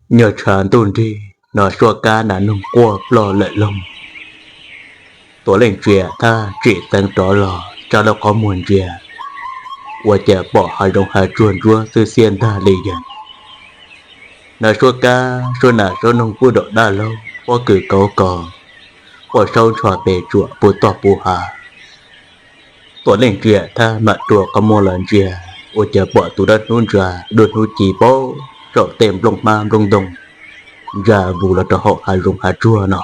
Nyuag tshav ntuj nrig no suab kab nas noog quaj ploj lawm lauj. Tuam Leej Tsiam Thaj tsim xeev rov los tsa lub qhov muag ntsia, ua cas pom hav zoov hav tsuag ntsuab xwb xiab ntag li yees. No suab kab suab nas suab noog puag nraum dab laug pob kws kauv kos, poj saub ntsho pes tsuam puv toj puv hav. Tuam Leej Tsiam Thaj mam rua qhov muag los ntsia, ua cas pom tus dawb hnub ntsa dua hnub ci paub saum tej nplooj hmab nplooj ntoo ntsa vus los rau hauv hav zoov hav tsuag no.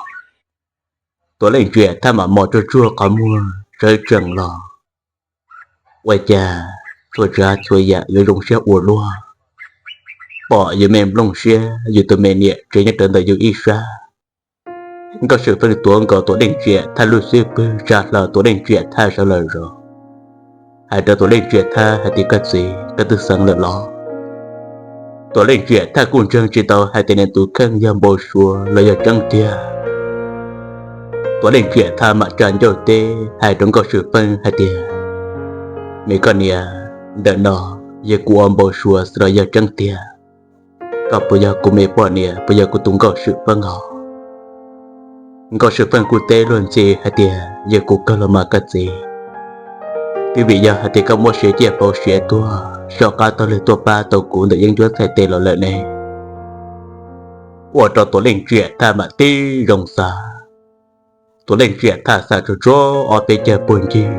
Tuam Leej Tsiam Thaj mam mos tsuag tsuag qhov muag sawv tsees los, ua cas txhua tsav txhua yam yuav zoo siab ua luaj. Pom yus me nplooj siab, yus tus me niam tsev nyob rawv ntawm yus ib sab. Nkauj Swm Feej tuav nkaus Tuam Leej Tsiam Thaj lub xub pwg tsa hlo Tuam Leej Tsiam Thaj sawv lawm zos, hais rau Tuam Leej Tsiam Thaj hais tias, Koj txiv, koj twb xeev lawm los? Tuam Leej Tsiam Thaj kuj ntseeg tsis tau hais tias nws tus kheej yog npau suav los yog tseeb tiag. Tuam Leej Tsiam Thaj mam tsa ncauj teb hais rau Nkauj Swm Feej hais tias, Me koj niam, ntawm no yog kuv ua npau suav xwb los yog tseeb tiag? Koj puas yog kuv me poj niam, puas yog kuv tus Nkauj Swm Feej os? Nkauj Swm Feej kuj teb luag ntxhi hais tias, Yog kuv kawg los mas koj txiv, twb vim yog hais tias koj muab siav ciaj pauv siav tuag, soj qab taug lw tuaj pab tau kuv ntawm yeeb ncuab txhais tes los lawm ne. Ua rau Tuam Leej Tsiam Thaj mam tib zoo xav. Tuam Leej Tsiam Thaj xav tsuag tsuag ob peb caug puag ncig,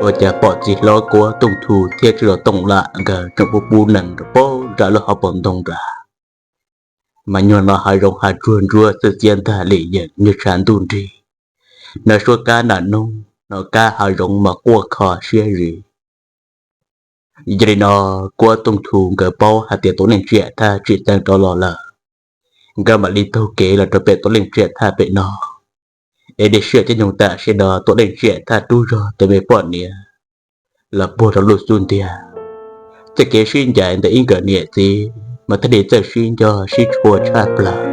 ua cas pom txiv hlob Kuab Tooj Thu thiab txiv laus Tooj Lam nkawd tseem pub pub nees rau puag nram lub hauv paus ntoo nrad. Mas nyuag no hav zoov hav tsuag ntsuab xwb xiab ntag li yees, nyuag tshav ntuj nrig no suab kab nas noog no kab hav zoov mas quaj kho siab zis. Yog li no, Kuab Tooj Thu nkawd paub hais tias Tuam Leej Tsiam Thaj tsim xeev rov los lawm, nkawd mam li taug kev los rau pem Tuam Leej Tsiam Thaj pem no, es dej siab caij nyoog tam sim no Tuam Leej Tsiam Thaj rub zog tus me poj niam los puag rau lub xub ntiag. Txoj kev sib ncaim ntawm ib nkawm niam txiv mas thiaj li txawj sib nco sib tshua tshaj plaws.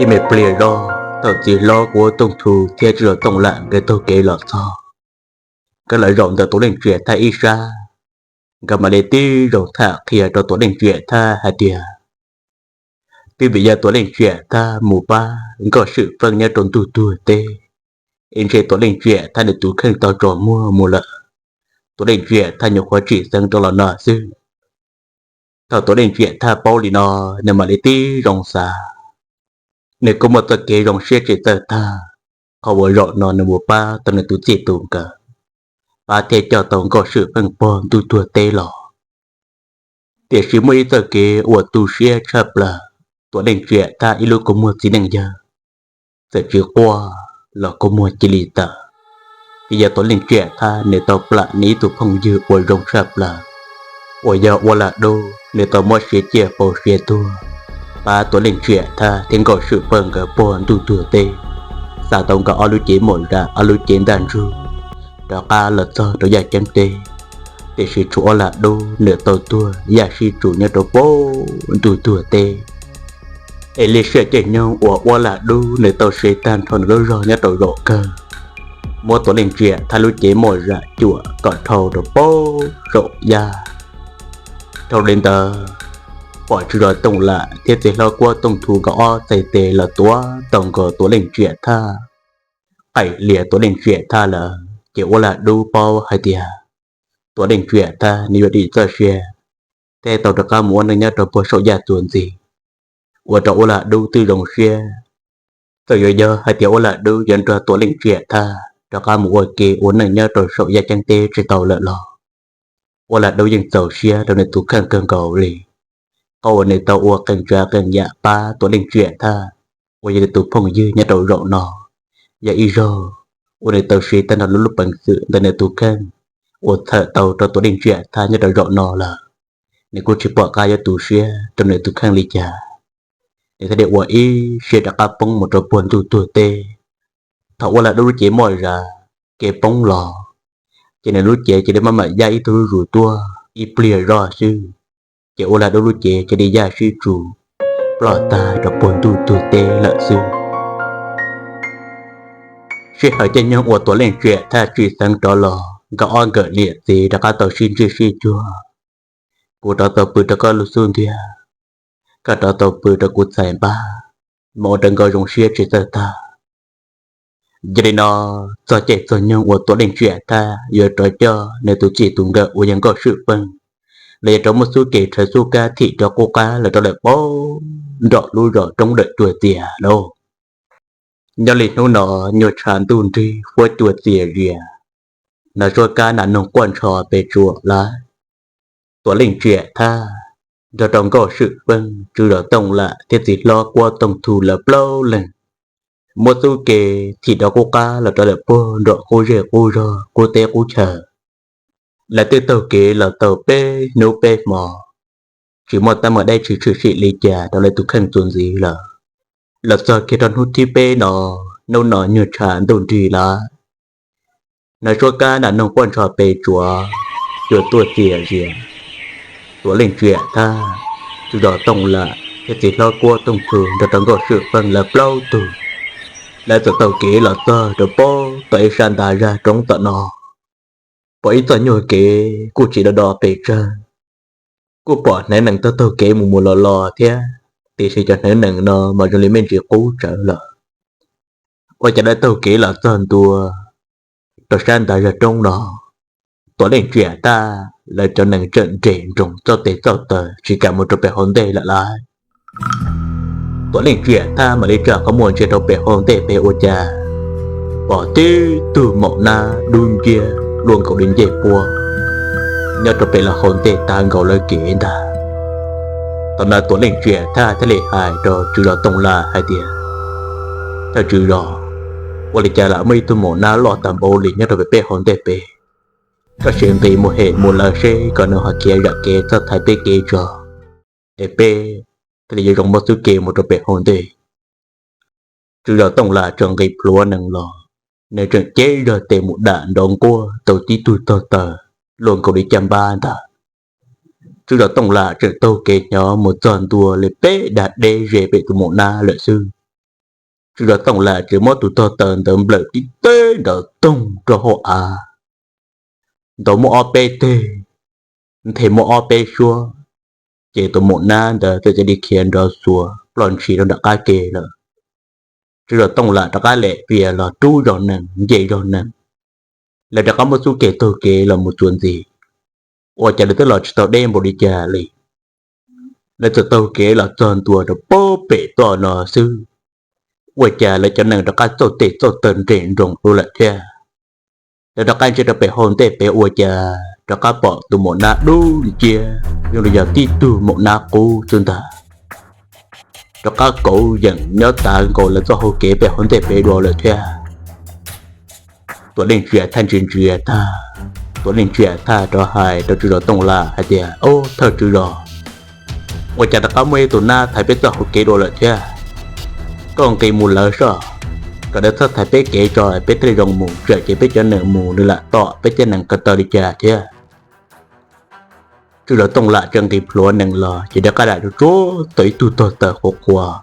Ib me pliag zog thaum txiv hlob Kuab Tooj Thu thiab txiv laus Tooj Lam nkawd taug kev los txog, nkawd los zaum ntawm Tuam Leej Tsiam Thaj ib sab, nkawd mam li tib zoo tham qhia rau Tuam Leej Tsiam Thaj hais tias, Twb vim yog Tuam Leej Tsiam Thaj mus pab Nkauj Swm Feej nyob rau ntug tuag teb, es ntshe Tuam Leej Tsiam Thaj nws tus kheej tau tsaus muag mus lawm. Tuam Leej Tsiam Thaj nyuam qhuav tsim xeev rov los no xwb. Thaum Tuam Leej Tsiam Thaj paub li no, nws mam li tib zoo xav. Nws kuj muaj txoj kev zoo siab tsis txawj tag, qhov uas zaum no nws mus pab tau nws tus txij tus nkawm, pab thiaj coj tau Nkauj Swm Feej pog ntuj tuag teb los. Tiam sis muaj ib txoj kev uas tu siab tshaj plaws, Tuam Leej Tsiam Thaj ib lub kua muag txiv neej yawg txawm tsis quaj los kua muag cia li tawm. Vim yog Tuam Leej Tsiam Thaj nws tau plam nws ib tug phooj ywg uas zoo tshaj plaws, uas yog Uab Lam Dub, nws tau muab siav ciaj pauv siav tuag pab Tuam Leej Tsiam Thaj thiab Nkauj Swm Feej nkawd pog ntuj tuag teb, xa tau nkawd ob lub cev mom zam ob lub cev ntaj ntsug rov qab los txog rau Yaj Ceeb teb. Tiam sis tshuav Uab Lam Dub nws tau tuag yaj sib tsum nyob rau pog ntuj tuag teb. Es li sij hawm caij nyoog uas Uab Lam Dub nws tau siv tag nrho nws lub zog nyob rau zaum kawg, muab Tuam Leej Tsiam Thaj lub cev mom zam cuam kom dhau rau pog saum yaj. Dhau li ntawd, pom tsis zos Tooj Lam thiab txiv hlob Kuab Tooj Thu nkawd ob txhais tes los tuav tau nkaus Tuam Leej Tsiam Thaj. Qaim lias Tuam Leej Tsiam Thaj lawm ces Uab Lam Dub paub hais tias Tuam Leej Tsiam Thaj nws yuav dim txoj sia thiab tau rov qab mus ua neej nyob rau pog saum yaj txuas ntxiv, ua rau Uab Lam Dub twb zoo siab. Txawm yuav yog hais tias Uab Lam Dub yuav nrog Tuam Leej Tsiam Thaj rov qab mus ua ke ua neej nyob rau saum Yaj Ceeb teb tsis tau lawm los, Uab Lam Dub yeej txaus siab rau nws tus kheej kawg nkaus li. Qhov uas nws tau ua qee tsav qee yam pab Tuam Leej Tsiam Thaj uas yog nws tus phooj ywg nyob rau zaum no, yog ib zaug uas nws tau siv tag nrho lub lub peev xwm ntawm nws tus kheej uas txhawm tau rau Tuam Leej Tsiam Thaj nyob rau zaum no lawm. Nws kuj tsis pom qab yuav tu siab rau nws tus kheej li cas, nws thiaj li ua ib siab rov qab poob mus rau pog ntuj tuag teb. Thaum Uab Lam Dub lub cev moj zam kev poob los, ces nws lub cev cia li maj mam yaj ib tug zuj zus tuaj ib pliag zoj xwb, ces Uab Lam Dub lub cev cia li yaj sib tsum ploj tag rau pog ntuj tuag teb lawm xwb. Sij hawm caij nyoog uas Tuam Leej Tsiam Thaj tsim xeev rov los, nkawd ob nkawm niam txiv rov qab tau sib ntsib sib cuag. Kuv rov tau pw rau koj lub xub ntiag, koj rov tau pw rau kuv txhais npab, mas ua rau nkauj zoo siab tsis txawj tag. Yog li no, txog caij txog nyoog uas Tuam Leej Tsiam Thaj yuav rov coj nws tus txij tus nkawm uas yog Nkauj Swm Feej, los yog rov muab xub ke rhawv xub kab thim rov qub qab los rau lawm puag nram lub zos roob Dawm Cua Txias lauj. Nyob li hnub no, nyuag tshav ntuj nrig huab cua txias zias, hnav suab kab nas noog quaj ntsho pes tsuas lawm, Tuam Leej Tsiam Thaj nrog rau Nkauj Swm Feej, tswv zos Tooj Lam thiab txiv hlob Kuab Tooj Thu lawv plaub leeg muab xub ke thim rov qub qab los rau lawm puag nram qub zej qub zog, qub teb qub chaw. Lawv twb taug kev los tau peb hnub peb hmo, tsis muaj teeb meem dab tsi tshwm sim li cas rau lawv tus kheej txuas ntxiv lawm. Los txog kiag rau hnub thib peb no, hnub no nyuag tshav ntuj nrig lawm, hnav suab kab nas noog quaj ntsho pes tsuas, cua tuaj txias zias, Tuam Leej Tsiam Thaj, tswv zos Tooj Lam thiab txiv hlob Kuab Tooj Thu nrog rau Nkauj Swm Feej lawv plaub tug, lawv txawm taug kev los txog rau puag tom ib sab ntav zaj roob tom no. Pom ib txoj nyuag kev kuj tsis do do pes tsawg, kuj pom hneev nees taug taug kev mus mus los los thiab, tiam sis cov hneev nees no mas zoo li me ntsis qub tsawv lawm. Ua cas lawv taug kev los txog ntua rau sab ntav zaj roob no, Tuam Leej Tsiam Thaj lawv cov nees tseem nres nroos txoj tes txoj taw tsis kam mus rau pem hauv ntej lawm lauj. Tuam Leej Tsiam Thaj mam li tsa qhov muag ntsia rau pem hauv ntej pem ua cas pom tib tug maum nab dub nciab luaj nkaus li ncej puab nyob rau pem lawv hauv ntej tav nkaus lawv kev ntag. Thaum no Tuam Leej Tsiam Thaj thiaj li hais rau tswv zos Tooj Lam hais tias, Thawj tswv zos, ua li cas lam muaj ib tug maum nab loj tag npaum li nyob rau pem peb hauv ntej pem? Koj sim nqis mus hem mus lawv seb kom nws ho khiav zam kev txhob thaiv peb kev tso, es peb thiaj li yuav zoo muab xub ke mus rau pem hauv ntej. Tswv zos Tooj Lam tseem nqis plhuav nees los, nws tseem cev zog tes mus dam nrov nquaj tau tib tug tog taw luaj nkaus li caj npab ntag. Tswv zos Tooj Lam tseem taug kev hnyo mus txog ntua li peb dag deb ze pem tus maum nab lawm xwb. Tswv zos Tooj Lam tseem muab tus tog taw ntawd nplawm tib teg nrov toog rau hauv av, ntaus muaj ob peb teg, nthe muaj ob peb suab, ces tus maum nab ntawd txawm cia li khiav nrov xuav ploj ntshis rau nram qab ke lawm. Tswv zos Tooj Lam rov qab lem fias los rub zog nees nce zog nees, lawv rov qab muab xub ke taug kev los mus txuas ntxiv, ua cas lawv twb los tsis tau deb npaum li cas li. Lawv txawm taug kev los txog ntua rau puag pem toj no xwb, ua cas lawv cov nees rov qab txoj tes txoj taw nres nroos dua lawm thiab. Lawv rov qab ntsia rau pem hauv ntej pem ua cas rov qab pom tus maum nab dub nciab zoo li yog tib tug maum nab qub xwb ntag, rov qab kauv yeem nyob tav nkaus lawv txoj hau kev pem hauv ntej pem dua lawm thiab. Tuam Leej Tsiam Thaj ntsia ntsia tag, Tuam Leej Tsiam Thaj rov hais rau tswv zos Tooj Lam hais tias, Au, thawj tswv zos, ua cas rov qab muaj ib tus nab thaiv peb txoj hau kev dua lawm thiab? Koj nqis mus lawv soj, kom nws txhob thaiv peb kev tso peb thiaj li zoo mus, tsam ces peb cov nees mus nws lam tom peb tej nees ko taw li cas thiab. Tswv zos Tooj Lam tseem nqis plhuav nees los ces rov qab dam tsuag tsuag tau ib tug tog taw qhuav qhuav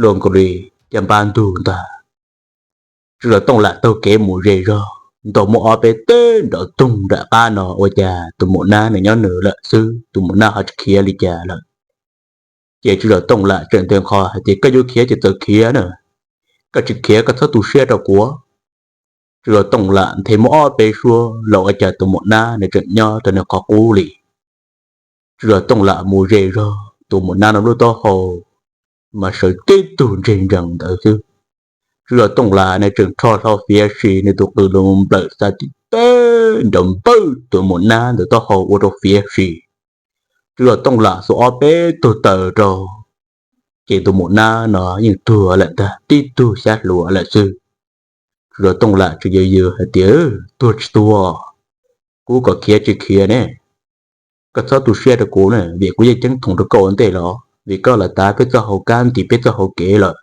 luaj nkaus li caj npab ntug ntag. Tswv zos Tooj Lam taug kev mus ze zog, ntaus muaj ob peb teg nrov toog nram qab no ua cas tus maum nab nws nyob nws lawm xwb, tus maum nab ho tsis khiav li cas lawm. Ces tswv zos Tooj Lam tseem nthe nqho hais tias, Koj yuav khiav ces txawm khiav na, koj tsis khiav koj txhob tu siab rau kuv. Tswv zos Tooj Lam nthe muaj ob peb suab los ua cas tus maum nab nws tseem nyob rau nws qhov qub li. Tswv zos Tooj Lam mus ze zog, tus maum nab no lub taub hau mas sawv tib tug ntseg ntsees ntawd xwb. Tswv zos Tooj Lam nws tseem rho hlo fiav si nws tus qws los nplawm xa tib teg nrov npawj tus maum nab ntawd taub hau ua rau fiav si. Tswv zos Tooj Lam xuas ob peb tug taws rau, ces tus maum nab no yeej tuag lawm ntag, tib tug xyab hluas lawm xwb. Tswv zos Tooj Lam tseem yws yws hais tias, Tuag tsis tuag, kuv kom khiav tsis khiav ne, koj txhob tu siab rau kuv na, vim kuv yeej ceeb thoom rau koj ua ntej los, vim koj los tav peb txoj hau kab ntim peb txoj hau kev lawm.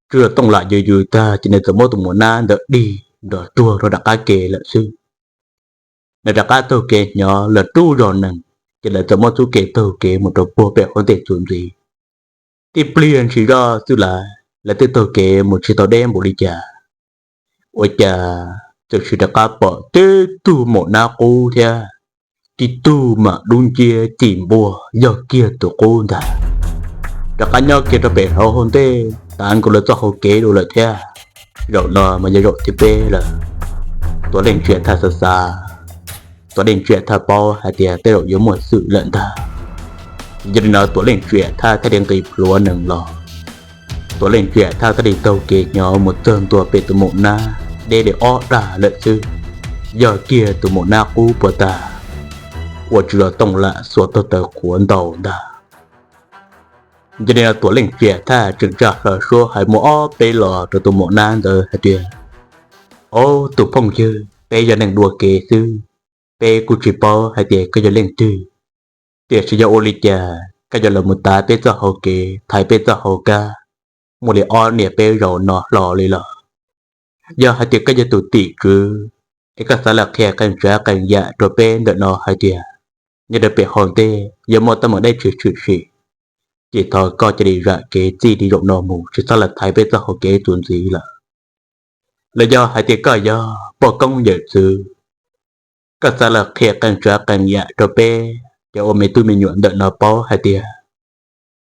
Tswv zos Tooj Lam yws yws tag ces nws txawm muab tus maum nab ntawd dig nrov tuag rau nram qab ke lawm xwb. Lawv rov qab taug kev hnyo los rub zog nees, ces lawv txawm muab xub ke taug kev mus rau puag pem hauv ntej txuas ntxiv. Tib pliag ntshis zoj xwb lawm, lawv twb taug kev mus tsis tau deb npaum li cas, ua cas txawm sis rov qab pom tib tug maum nab qub thiab tib tug mam dub nciab cim npua yog kiag tus qub ntag. Rov qab nyob kiag rau pem hauv ntej tav nkaus lawv txoj hau kev dua lawm thiab. Zaum no mas yog zaum thib peb lawm. Tuam Leej Tsiam Thaj xav xav, Tuam Leej Tsiam Thaj paub hais tias tej zaum yuav muaj xwm lawm ntag. Yog li no Tuam Leej Tsiam Thaj thiaj li nqis plhuav nees los. Tuam Leej Tsiam Thaj thiaj li taug kev nyob mus txog ntua pem tus maum nab deb li ob dag lawm xwb, yog kiag tus maum nab qub puas tas uas tsis los tooj lam xuas tog taw qhuav ntaus ntag. Yog li no Tuam Leej Tsiam Thaj tseem tsa hlo suab hais muaj ob peb los rau tus maum nab ntawd hais tias, Ob, tus phooj ywg, peb yog neeg dua kev xwb, peb kuj tsis paub hais tias koj yog leej twg, tiam sis yog ua li cas koj yuav los mus tav peb txoj hau kev, thaiv peb txoj hau kab muaj li ob niam peb zaus no hlo li los? Yog hais tias koj yog tus tim tswv, es koj xav los qhia qee tsav qee yam rau peb ntawm no hais tias nyob rau pem hau ntej yuav muaj teeb meem dab tsi tshwm sim, ces thov koj cia li zam kev txij li zaum no mus tsis txhob los thaiv peb txoj hau kev txuas ntxiv lawm. Los yog hais tias koj yog poj koob yawm txwv, koj xav los qhia qee tsav qee yam rau peb cov ua me tub me nyuam ntawm no paub hais tias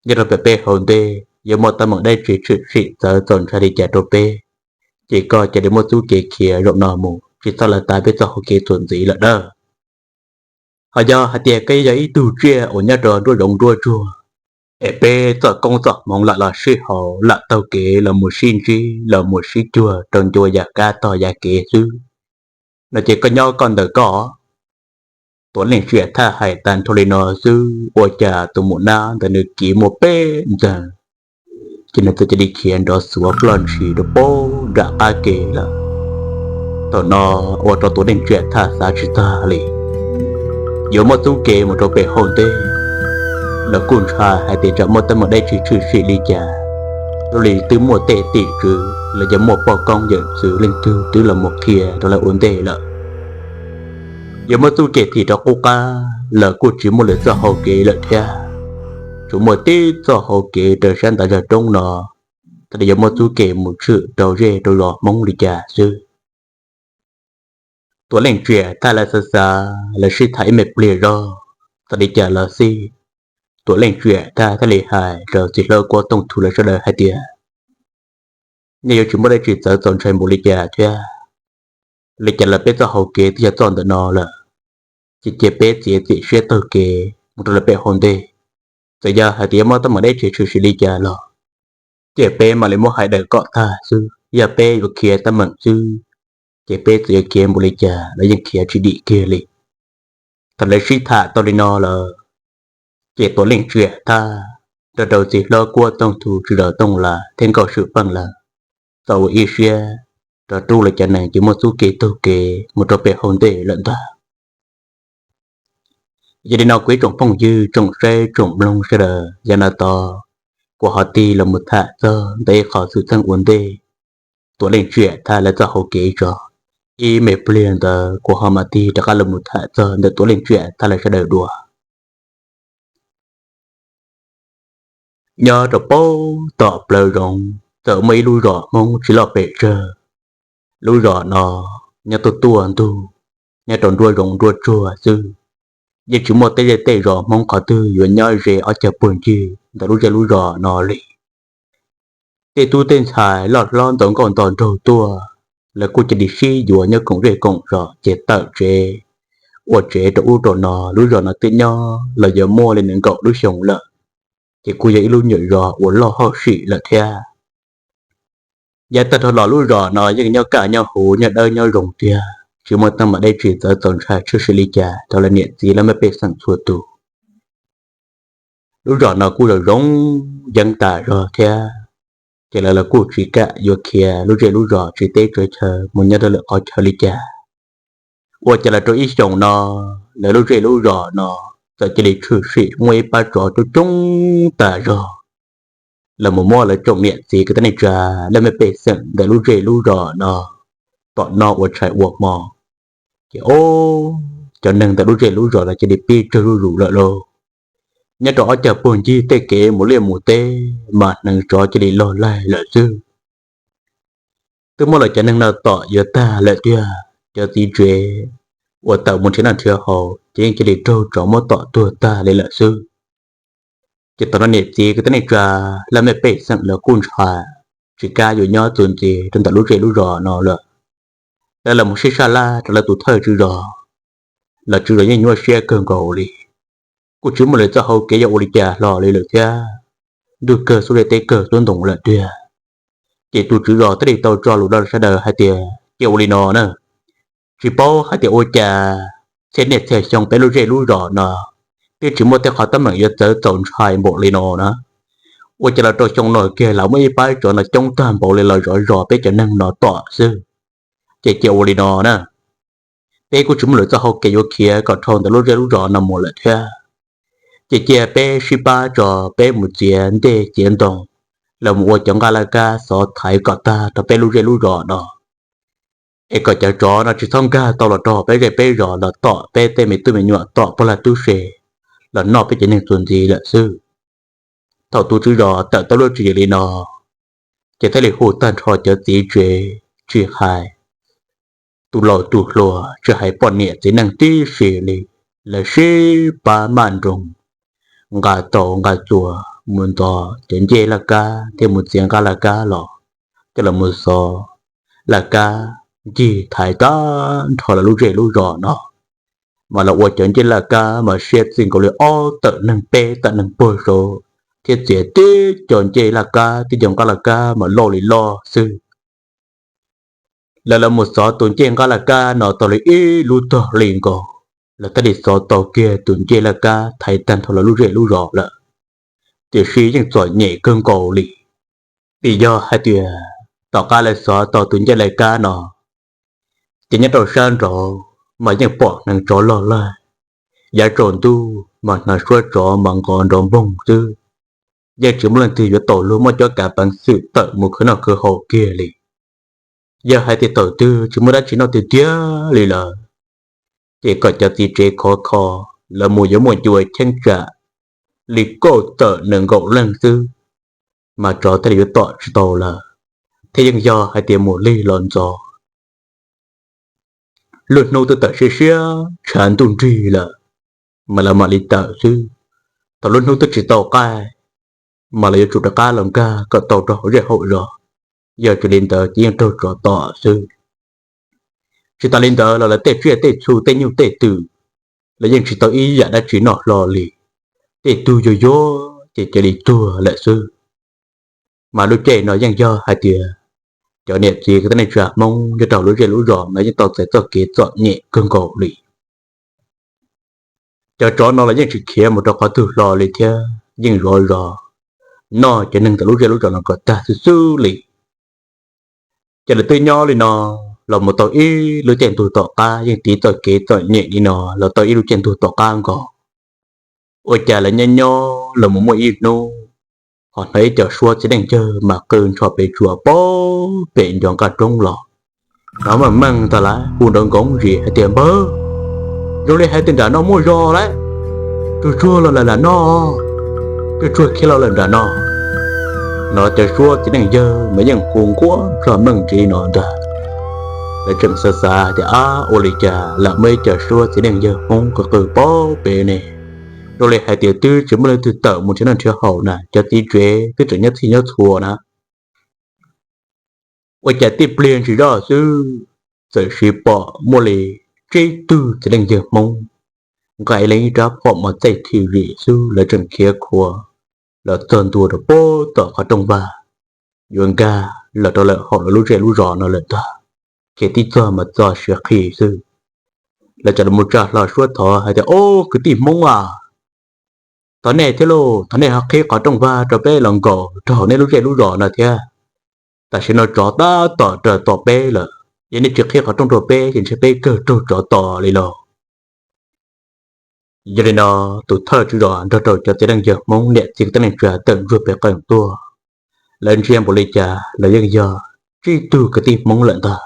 nyob rau pem peb hau ntej yuav muaj teeb meem dab tsi tshwm sim txawv txaus ntshai li cas rau peb, ces koj cia li muab txuj kev khiav zaum no mus tsis txhob los tav peb txoj hau kev txuas ntxiv lawm dawb. Ho yog hais tias koj yog ib tug tsiaj uas nyob rau nruab zoov nruab tsuag, es peb txoj koob txoj hmoov lam los sib haum lam taug kev los mus sib ntsib los mus sib cuag rau ncua yav kab tog yav kev xwb, no ces koj nyob koj ntawm koj. Tuam Leej Tsiam Thaj hais tas nrho li no xwb ua cas tus maum nab ntawd nws kiv muaj peb ntxeeg, ces nws txawm cia li khiav nrov xuav ploj ntshis rau pem nram qab kev lawm. Thaum no ua rau Tuam Leej Tsiam Thaj xav tsis tag li, yuav muab txuj kev mus rau pem hau ntej los kuj ntshai hais tias tsam muaj teeb meem dab tsi tshwm sim li cas, ua li twb muaj tej tim tswv los yog muaj poj koob yawm txwv leej twg twb los mus qhia rau lawv ua ntej lawm. Yuav muab txuj kev thim rau qub qab los kuj tsis muaj lwm txoj hau kev lawm thiab, tsuas muaj tib txoj hau kev rau sab ntav zog roob no, thiaj li yuav muab txuj kev mus tshwm rau zej rau zos Hmoob li cas xwb. Tuam Leej Tsiam Thaj lawv xav xav lawv sib tham ib me pliag zog, txawm li cas los xij, Tuam Leej Tsiam Thaj thiaj li hais rau txiv hlob Kuab Tooj Thu lawv sawv daws hais tias, nej yuav tsis muaj dab tsi txawv txaus ntshai npaum li cas thiab. Li cas los peb txoj hau kev twb yog txoj ntawm no lawm, ces cia peb txiav txim siab taug kev mus rau lawv pem hau ntej. Txawm yog hais tias yuav muaj teeb meem dab tsi tshwm sim li cas los, ces peb mam li muab hais daws kom tag xwb, yog peb yuav khiav teeb meem xwb, ces peb txawm yuav khiav npaum li cas los yeej khiav tsis dim kiag li. Thaum lawv sib tham tau li no lawm, ces Tuam Leej Tsiam Thaj nrog rau txiv hlob Kuab Tooj Thu, Tswv Zam Tooj Las thiab Nkauj Swm Peej lawv txawm ua ib siab rov rub lawv cov nees ces muab txuj kev taug kev mus rau pem hau ntej lawm ntag. Yog li no kuv ib tsoom phooj ywg tsoom saib tsoom mloog sawv daws, yav no tod kuv ho tig los mus tham txog ntawm ib qho xwm txheej ua ntej Tuam Leej Tsiam Thaj lawv txoj hau kev tso. Ib me pliag ntawd kuv ho mam tig rov qab los mus tham txog ntawm Tuam Leej Tsiam Thaj lawv sawv daws dua. Nyob rau pem tom plawv zoov txawm muaj ib lub zos Hmoob tsis loj pes tsawg. Lub zos no nyob tuaj tuaj ntug, nyob rau nruab zoov nruab tsuag xwb, yeej tsis muaj tej zej tej zos Hmoob qhov twg yuav nyob ze ob cag puag ncig ntawm lub zej lub zos no li. Tej tub tej ntxhais loj hlob nto nkauj nto nraug tuaj, lawv kuj cia li sib yuav nyob koom zej koom zos ces tawm tsev ua tsev rau ub rau no. Lub zos no twb nyob los yuav muaj li nees nkaum lub xyoo lawm, ces kuj yog ib lub nyuam zos uas loj hauj sim lawm thiab. Yav tag nrho los lub zos no yeej nyob kaj nyob huv nyob dawb nyob zoo tiag, tsis muaj teeb meem dab tsi txawv txaus ntshai tshwm sim li cas rau lawv niam txiv lawv me pej xeem txhua tus. Lub zos no kuj zoo zoo yeeb tas zog thiab, ces lawv los kuj tsis kam yuav khiav lub zej lub zos tsiv teb tsaws chaw mus nyob rau lwm qhov chaw li cas. Ua cas los rau ib xyoos no, lawv lub zej lub zos no txawm cia li tshwm sim muaj ib pab tsov coob coob tas zog los mus muab lawv tsoom niam txiv kwv tij neej tsa lawv me pej xeem ntawm lub zej lub zos no tom noj ua tshais ua hmo. Ces ob, cov neeg ntawm lub zej lub zos no cia li pib tsawg zuj zus lawm lauj. Nyob rau ob cag puag ncig tej kev mus liaj mus teb mas hneev tsov cia li log laig lawm xwb. Twb muab lawv cov neeg no tom yuav tag lawm tiag, cov txiv tsev uas tawm mus nrhiav noj nrhiav haus ces yeej cia li raug tsov muab tom tuag tag li lawm xwb. Ces thaum no niam txiv kwv tij neej tsa, laj mej pej xeem lawv kuj ntshai, tsis kam yuav nyob txuas ntxiv rau ntawm lub zej lub zos no lawm. Lawv los mus sib sab laj rau lawv tus thawj tswv zos, los tswv zos yeej nyuaj siab kawg nkaus li, kuj tsis muaj lwm txoj hau kev yuav ua li cas hlo li lawm thiab. Ntuj kawg xub li teb kawg xub ntoos lawm tiag. Ces tus tswv zos thiaj li tau tso lus rau sawv daws hais tias cia ua li no na, tsis paub hais tias ua cas txhia niaj txhia xyoo peb lub zej lub zos no twb tsis muaj tej qhov teeb meem yuav txawv txaus ntshai npaum li no na, ua cas los rau xyoo no kiag los muaj ib pab tsov no coob tag npaum li los zov zos peb cov neeg no tom xwb. Ces cia ua li no na, peb kuj tsis muaj lwm txoj hau kev yuav khiav kom dhau ntawm lub zej lub zos no mus lawm thiab. Ces cia peb sib pab tso, peb mus txiav ntej txiav ntoo, los mus ua cov nqaj laj kab xov thaiv kom tag rau peb lub zej lub zos no, es kom cov tsov no tsis txhob nkag tau los rau peb zej peb zos los tom peb tej me tub me nyuam, tom pog lag tub se, los noj peb cov neeg txuas ntxiv lawm xwb. Thaum tus tswv zos tawm tau lub tswv yim li no, ces thiaj li hu tag nrho cov txiv tsev, tsis hais tus laus tus hluas, tsis hais poj niam txiv neej tib si li, lawv sib pab maj nroos nqa tau nqa txuas mus ntxov cov ncej laj kab thiab mus txiav nqaj laj kab los, coj los mus xov laj kab ncig thaiv tag nrho lawv lub zej lub zos no. Mas los ua cov ncej laj kab mas siab txij nkaus li ob tawm neeg peb tawm neeg puag saud, thiab txiav tib co ncej laj kab tib co nqaj laj kab mas loj li loj xwb. Lawv los mus xov tus ncej nqaj laj kab no tau li ib lub tog hli nkaus, lawv thiaj li xov tau kiag tus ncej laj kab thaiv tag nrho lawv lub zej lub zos lawm. Tiam sis yeej txom nyem kawg nkaus li, vim yog hais tias tom qab lawv xov tau tus ncej laj kab no, ces nyob rau sab nraud mas yeej pom hneev tsov loj lawg, yav tsaus ntuj mas hnav suab tsov mas nqos nrov npoog xwb, yeej tsis muaj leej twg yuav tau luag muaj cuab kav peev xwm tawm mus khwv noj khwv haus kiag li. Yog hais tias thaum twg tsis muaj dab tsi noj tiag tiag li lawm, ces kom cov txiv tsev khov kho, lawv mus yuav muaj cua cheeb tsam li kaum tawm nees nkaum leej xwb, mas tsov thiaj li yuav tom tsis tau lawm, thiab yeej yog hais tias mus lig los ntxov. Lub hnub twb tawm siab siab tshav ntuj nrig lawm, mas lawv mam li tawm xwb. Thaum lub hnub twb tsis tau qaij, mas lawv yuav tsum rov qab los nkag kom tau rau hauv zej hauv zos, yog tsis li ntawd ces yeej raug tsov tom xwb. Tsis tas li ntawd los lawv tej tsiaj tej txhu tej nyuj tej twm, lawv yeej tsis tau ib yam dab tsi noj hlo li, tej tug yuag yuag ces cia li tuag lawm xwb. Mas lub caij no yeej yog hais tias cov niam txiv kwv tij neej tsa Hmoob nyob rau lub zej lub zos no yeej tau txais txoj kev txom nyem kawg nkaus li. Cov tsov no los yeej tsis khiav mus rau qhov twg hlo li thiab, yeej zov zos noj cov neeg ntawm lub zej lub zos no kom tag xwb xwb li. Ces lawv twb nyob li no los mus tau ib lub caij ntuj tom qab, yeej tiv txoj kev txom nyem li no los tau ib lub caij ntuj tom qab nkaus. Ua cas lawv nyob nyob los mus muaj ib hnub, ho hnov ib co suab txiv neej yawg mas qw nrho pes tsuas pem nco nqaj roob los. Hnov meej meej ntag lauj, hu nrov nkoov zis hais tias, Npawg, zoo li hais tias nram no muaj zos lauj, tsuag tsuag los lawm nram no, tsuag tsuag khiav los lawm nram no. Hnov cov suab txiv neej yawg mas yeej hu nquab tso meej ntsis no ntag. Lawv tseem xav xav tias, Ab, ua li cas lam muaj ib co suab txiv neej yawg Hmoob qw qw pem pem ne? Zoo li hais tias twb tsis muaj leej twg tawm mus nrhiav noj nrhiav haus na, cov txiv tsev twb tseem nyob txhij nyob txhua na. Ua cas tib pliag ntsis zoj xwb, txawm siv pom muaj li tsib tug txiv neej yawg Hmoob nqa ib leeg ib rab phom mos txaij thim zim xwb, lawv tseem khiav khuav los txog ntua rau pem tom qhov rooj vag, yuav nkag los rau lawm hauv lawv lub zej lub zos no lawm ntag. Khiav tib txog mas txog siav qhi xwb. Lawv txawm los mus tsa hlo suab thov hais tias, Ob, kwv tij Hmoob a, thov nej thiab lauj, thov nej ho qhib qhov rooj vag rau peb los nkaum rau hauv nej lub zej lub zos no thiab. Tam sim no tsov tab tom raws tos peb lawm, yog nej tsis qhib qhov rooj rau peb ces ntshe peb kawg raug tsov tos li lauj. Yog li no, tus thawj tswv zos nrog rau cov txiv neej yawg Hmoob niam txiv kwv tij neej tsa tawm ntsuag pem qeej tuaj. Lawv ntsia npaum li cas los yeej yog tsib tug kwv tij Hmoob lawm ntag.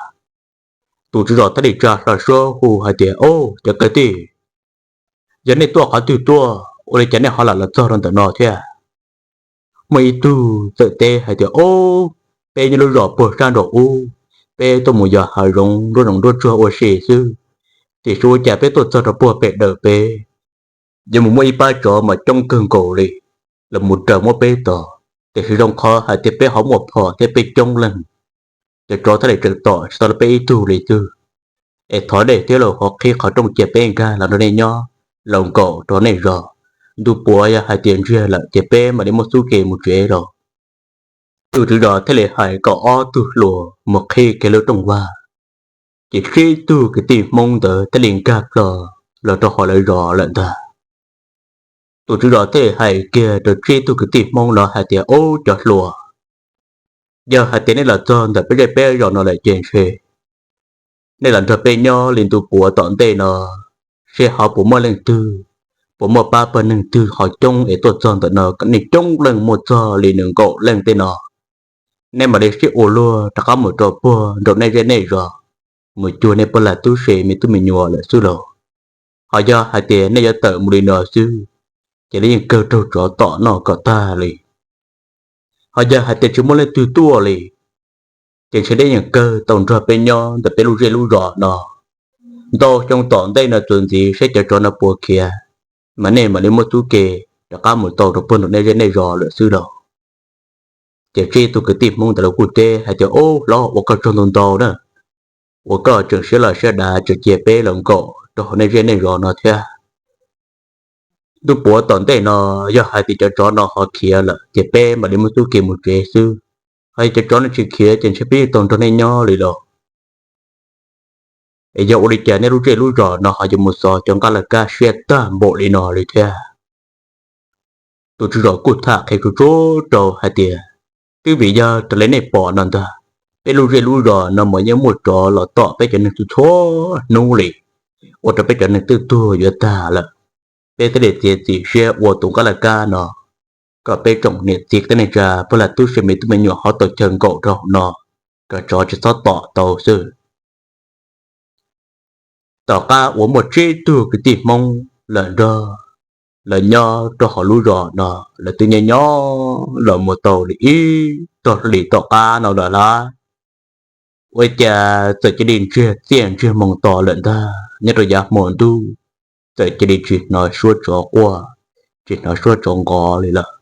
Tus tswv zos thiaj li tsa hlo suab hu hais tias, Ob, cov kwv tij, yog nej tuaj qhov twg tuaj, ua li cas nej ho lam los txog rau ntawm no thiab? Muaj ib tug txawm teb hais tias, Ob, peb nyob lub zos puag sab nraum ub, peb tuaj mus yos hav zoov nruab zoov nruab tsuag ua si xwb. tiam sis ua cas peb tuaj txog rau puag pem dawm peb yuav mus muaj ib pab tsov mas coob kawg nkaus li los mus raws muab peb tos, tiam sis zoo qhov hais tias peb ho muaj phom thiab peb coob leej, cov tsov thiaj li tseem tom tsis tau peb ib tug li xwb. Es thov nej thiab los ho qhib qhov rooj cia peb nkag los nrog nej nyob, los nkaum rau nej zos. Ntu puav yog hais tias ntsiag lawm ces peb mam li muab xub ke mus tsev los. Tus tswv zos thiaj li hais kom ob tug hluas mus qhib kiag lub rooj vag, ces tsib tug kwv tij Hmoob ntawd thiaj li nkag plho los rau hauv lawv zos lawm ntag. Tus tswv zos thiaj li hais kiag rau tsib tug kwv tij Hmoob no hais tias, Ub, cov hluas, yog hais tias nej los txog ntawm peb zej peb zos no lawm ces ntshe nej los nrog peb nyob li ntu puav tom ntej no, seb ho puas muaj leej twg, puas muaj pab pawg neeg twg ho coob es tuaj txog ntawm no, nej coob leej muaj txog li nees nkaum leej tej no, nej mam li sib ua luag rov qab mus rau puag nraum nej zej nej zos, mus cuag nej pog lam tub se me tub me nyuam lawm xwb lauj. Ho yog hais tias nej yuav tawm mus li no xwb, ces nej yeej kawg raug tsov tom noj kom tag li. Ho yog hais tias tsis muaj leej twg tuaj li, ces ntshe nej yeej kawg tau nrog peb nyob ntawm peb lub zej lub zos no ntau xyoo tom ntej no txuas ntxiv, seb cov tsov no puas khiav, mas nej mam li muab xub ke rov qab mus tau rau puag nraum nej zej nej zos lawm xwb lauj. Ces tsib tug kwv tij Hmoob ntawd los kuj teb hais tias, Ub, hlob, ua koj tsaug ntau ntau na, uas koj tseem siab loj siab dav tseem cia peb los nkaum rau hauv nej zej nej zos no thiab. Ntu puav tom ntej no, yog hais tias cov tsov no ho khiav lawm ces peb mam li muab xub ke mus tsev xwb. Ho yog cov tsov no tsis khiav ces ntshe peb yeej tau nrog nej nyob li lauj. Es yog ua li cas nej lub zej lub zos no ho yuav mus xov cov nqaj laj kab siab tag npaum li no li thiab? Tus tswv zos kuj tham qhia tsuag tsuag rau hais tias, Twb vim yog raws li nej pom no ntag, peb lub zej lub zos no mas yeej muaj tsov los tom peb cov neeg txhua txhua hnub li, ua rau peb cov neeg twb tuag yuav tag lawm. Peb thiaj li txiav txim siab ua tus nqaj laj kab no kom peb tsoom niam txiv kwv tij neej tsa pog lam tub se me tub me nyuam ho tau chaw nkaum rau hauv no, kom tsov tsis txhob tom tau xwb. Tom qab uas muaj tsib tug kwv tij Hmoob lawm nrog lawv nyob rau hauv lub zos no, lawv twb nyob nyob los mus tau li ib tog hlis tom qab no lawm lauj, ua cas txawm cia li ntsiag txiaj ntsiag moos to lawm ntag. Nyob rau yav hmo ntuj txawm cia li tsis hnov suab tsov quaj, tsis hnov suab tsov nqov li lawm.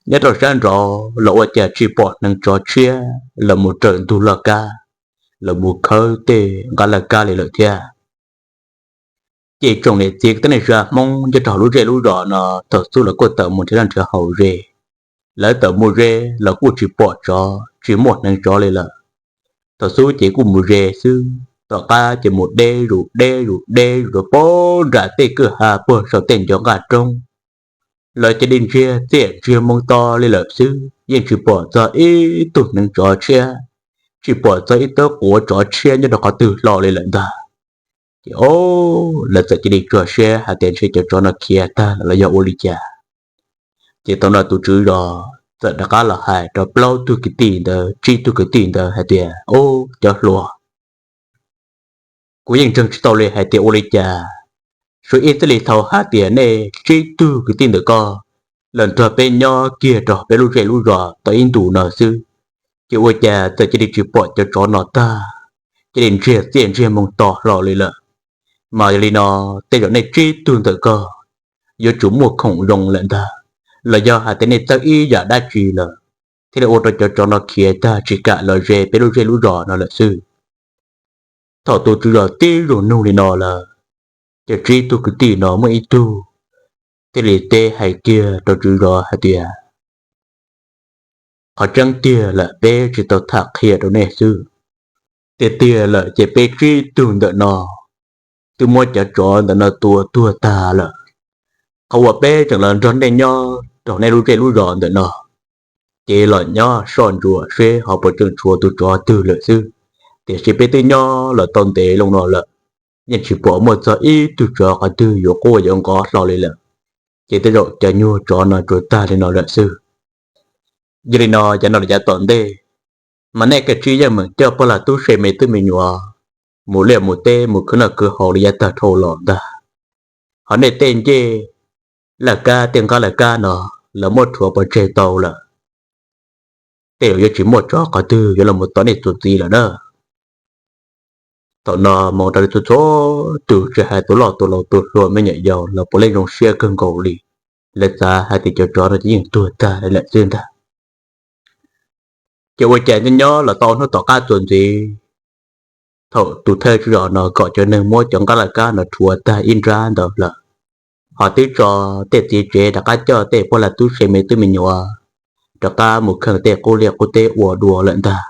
Nyob rau sab nraud los ua cas tsis pom hneev tsov tshiab los mus raws ntug laj kab, los mus khawb tej nqaj laj kab li lawm thiab. Ces tsoom niam txiv kwv tij neej tsa Hmoob nyob rau hauv lub zej lub zos no thaum xub los kuj tawm mus nrhiav noj nrhiav haus ze, lawv tawm mus ze los kuj tsis pom tsov tsis muaj hneev tsov li lawm. Thaum xub ces kuj mus ze xwb, tom qab ces mus deb zus deb zus deb zus rau pem nram tej kwj ha puag saum tej ncov nqaj roob, lawv cia li ntsiag txiaj ntsiag moos to li lawm xwb, yeej tsis pom txog ib tug hneev tsov tshiab, tsis pom txog ib tawb quav tsov tshiab nyob rau qhov twg hlo li lawm ntag. Ces o, lawv txawm cia li tso siab hais tias ntshe cov tsov no khiav tag lawm los yog ua li cas. Ces thaum no tus tswv zos txawm rov qab los hais rau plaub tug kwv tij ntawd tsib tug kwv tij ntawd hais tias, Ub, cov hluas, kuv yeej ntseeg tsis tau li hais tias ua li cas, suav ib txij li thaum hais tias nej tsib tug kwv tij ntawm koj los nrog peb nyob kiag rau peb lub zej lub zos tau ib ntus no xwb, ces ua cas txawm cia li tsis pom cov tsov no tag, cia li ntsiag txiaj ntsiag moos to hlo li lawm. Mas yog li no, tej zaum nej tsib tug ntawm koj yuav tsum muaj khoom zoo lawm ntag, los yog hais tias nej txawj ib yam dab tsi lawm, thiaj li ua rau cov tsov no khiav tag tsis kam los ze peb lub zej lub zos no lawm xwb. Thaum tus tswv zos tib zoo nug li no lawm, ces tsib tug kwv tij no muaj ib tug thiaj li teb hais kiag rau tswv zos hais tias, Qhov tseeb tiag lawm peb tsis tau tham qhia rau nej xwb. Tiag tiag lawm ces peb tsib tug ntawm no twb muab cov tsov ntawm no tua tuag tag lawm. Qhov uas peb tseem los nrog nej nyob rau nej lub zej lub zos ntawm no, ces los nyob soj ntsuam seb ho puas tseem tshuav tus tsov twg lawm xwb. Tiam sis peb twb nyob los tau ntev loo no lawm, yeej tsis pom muaj txog ib tug tsov qhov twg yuav quaj yuav nqov hlo li lawm. Ces tej zaum cov nyuag tsov no tsuas tag li no lawm xwb. Yog li no yav no los yav tom ntej, mas nej kav tsij yeej meem coj pog lam tub se me tub me nyuam mus liaj mus teb mus khwv noj khwv haus li yav tag dhau los ntag. Ho nej tej ncej laj kab tej nqab laj kab no lawv muab rhuav pov tseg tau lawm, tej zaum yuav tsis muaj tsov qhov twg yuav los tom nej txuas txiv lawm na. Thaum no mus rau li txhua txhua tus, tsis hais tus loj tus laus tus hluas me nyuam yaus los puav leej zoo siab kawg nkaus li. Lawv xav hais tias cov tsov no ces yeej tuag tag li lawm xwb ntag. Ces ua cas nyob nyob los tau hnub tom qab txuas ntxiv, thaum tus thawj tswj zos no kom cov neeg muab cov nqaij laj kab no rhuav tag ib nrab ntawd lawm, ho twb tso tej txiv tsev rov qab coj tej poj lam tub se me tub me nyuam rov qab mus kheej tej qub liaj qub teb ua dua lawm ntag.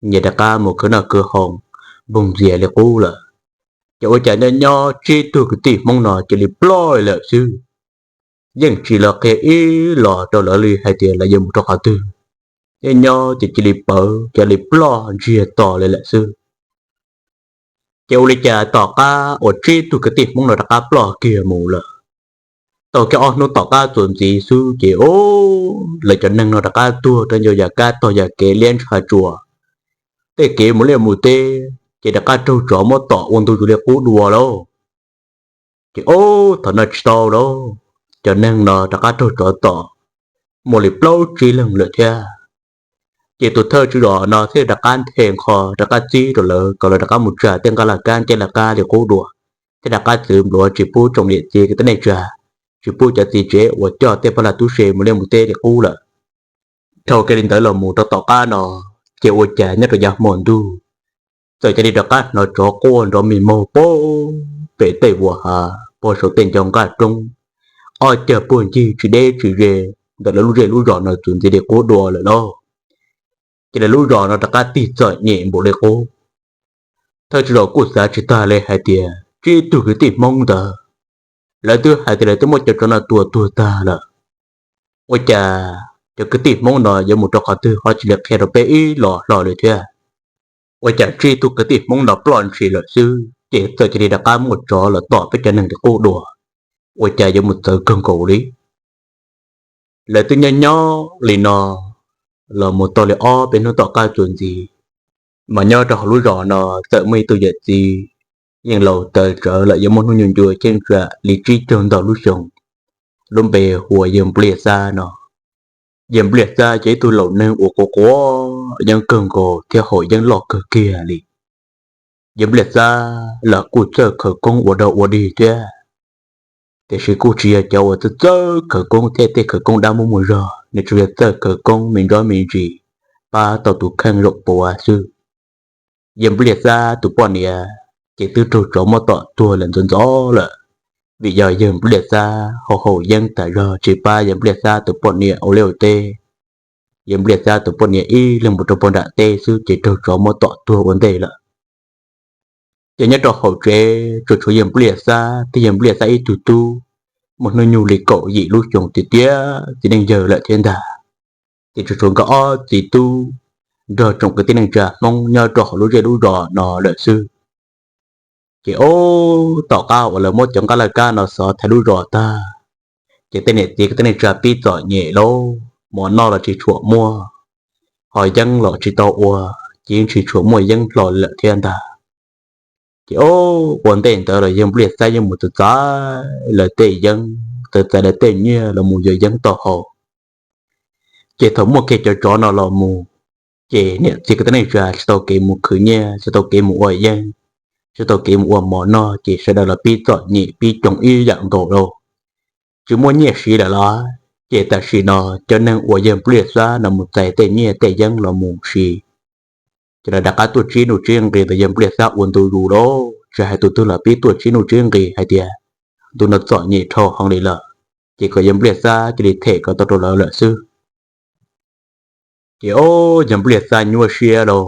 Nyias rov qab mus khwv noj khwv haus, npoog ntxias li qub lawm. Ces ua cas nyob nyob tsib tug kwv tij Hmoob no cia li ploj lawm xwb. Yeej tsis los qhia ib los rau lawv li hais tias lawv yuav mus rau qhov twg. Nyob nyob ces cia li pawv cia li ploj ntsiag to li lawm xwb. Ces ua li cas tom qab uas tsib tug kwv tij Hmoob no rov qab ploj kiag mus lawm, tau kiag ob hnub tom qab txuas ntxiv xwb ces o, lawv cov neeg no rov qab tuag rau ncauj yam kab tog yam kev liab ntsha tsuas. Tej kev mus liaj mus teb ces rov qab raug tsov muab tom ua ntu zus li qub dua lauj. Ces o, thaum no tsis tau lauj, cov neeg no rov qab raug tsov tom muaj li plaub tsib leeg lawm thiab. Ces tus thawj tswj zos no thiaj rov qab nthe nqho rov qab txib rau lawv kom lawv rov qab mus tsa tej nqaij laj kab ncej laj kab li qub dua, thiab rov qab txwv npluav tsis pub tsoom niam txiv kwv tij neej tsa, tsis pub cov txiv tsev uas coj tej poj lag tub se mus liaj mus teb li qub lawm. Dhau kiag li ntawd los mus rau tom qab no, ces ua cas nyob rau yav hmo ntuj, txawm cia li rov qab hnov tsov quaj nrov mis maug pem tej vuas hav pog saum tej ncov nqaj roob, ob cag puag ncig tsis deb tsis ze ntawm lawv lub zej lub zos no txuas ntxiv li qub dua lawm lauj. Ces lawv lub zos no rov qab tig txom nyem npaum li qub. Thawj tswj zos kuj xav tsis tag li hais tias tsib tug kwv tij Hmoob ntawd, lawv twb hais tias lawv twb muab cov tsov no tua tuag tag lawm, ua cas cov kwv tij Hmoob no yuav mus rau qhov twg ho tsis li qhia rau peb ib los hlo li thiab. Ua cas tsib tug kwv tij Hmoob no ploj ntshis lawm xwb ces txawm cia li rov qab muaj tsov los tom peb cov neeg li qub dua, ua cas yuav mus txawv kawg nkaus li. Lawv twb nyob nyob li no los mus tau li ob peb hnub tom qab txuas ntxiv, mas nyob rau hauv lub zos no txawm muaj ib tug yawm txiv yeej laus tawv tsawv lawm, yuav muaj hnub nyoog ncua cheeb tsam li tsib caug ntau lub xyoos, lub npe hu ua Yawg Npliaj Xab no. Yawg Npliaj Xab yog ib tug laus neeg uas quav quav yeeb kawg nkaus thiab haus yeeb loj kawg kiag li. Yawg Npliaj Xab los kuj txawj khawv koob ua dog ua dig thiab, tiam sis kuj tsis yog cov uas txawj txawj khawv koob thiab tej khawv koob dab muaj muaj zog, nws tsuas yog txawj khawv koob me ntsob me ntsis pab tau tus kheej zaum puav xwb. Yawg Npliaj Xab tus poj niam ces twb raug tsov muab tom tuag lawm ntxov ntxov lawm, vim yog Yawg Npliaj Xab haus haus yeeb tas zog tsis pab Yawg Npliaj Xab tus poj niam ua liaj ua teb. Yawg Npliaj Xab tus poj niam ib leeg mus rau puag nram teb xwb ces raug tsov muab tom tuag ua ntej lawm. Ces nyob rau hauv tsev tsuas tshuav Yawg Npliaj Xab thiab Yawg Npliaj Xab ib tug tub, muaj hnub nyoog li kaum yim lub xyoos tiag tiag txiv neej yawg lawm thiab ntag. Ces tsuas tshuav nkawd ob txiv tub nrog tsoom kwv tij neej tsa Hmoob nyob rau hauv lub zej lub zos no lawm xwb. Ces o, tom qab uas lawv muab cov nqaij laj kab no xov thaiv lub zos tag, ces tej niam txiv kwv tij neej tsa pib txom nyem lauj, mov noj los tsis tshua muaj, ho yeeb los tsis tau ua, ces yeej tsis tshua muaj yeeb hlo lawm thiab ntag. Ces o, ua ntej ntawd los Yawg Npliaj Xab yeej mus txais txais lawv tej yeeb, txais txais lawv tej nyiaj los mus yuav yeeb tau haus. Ces thaum muaj kiag cov tsov no los mus, ces niam txiv kwv tij neej tsa tsis tau kev mus khwv nyiaj, tsis tau kev mus ua yeeb, tsis tau kev mus ua mov noj, ces sawv daws los pib txom nyem pib coob ib yam nkaus lauj. Tsis muaj nyiaj siv lawm los, ces tam sim no cov neeg uas Yawg Npliaj Xab no mus txais tej nyiaj tej yeeb los mus siv, ces lawv rov qab tuaj tsib nuj tsib nqis ntawm Yawg Npliaj Xab ua ntu zus lauj. Tsis hais tus twg los pib tuaj tsib nuj tsib nqis hais tias ntu no txom nyem dhau heev li lawm, ces kom Yawg Npliaj Xab cia li them kom tau rau lawv lawm xwb. Ces o, Yawg Npliaj Xab nyuaj siab lauj,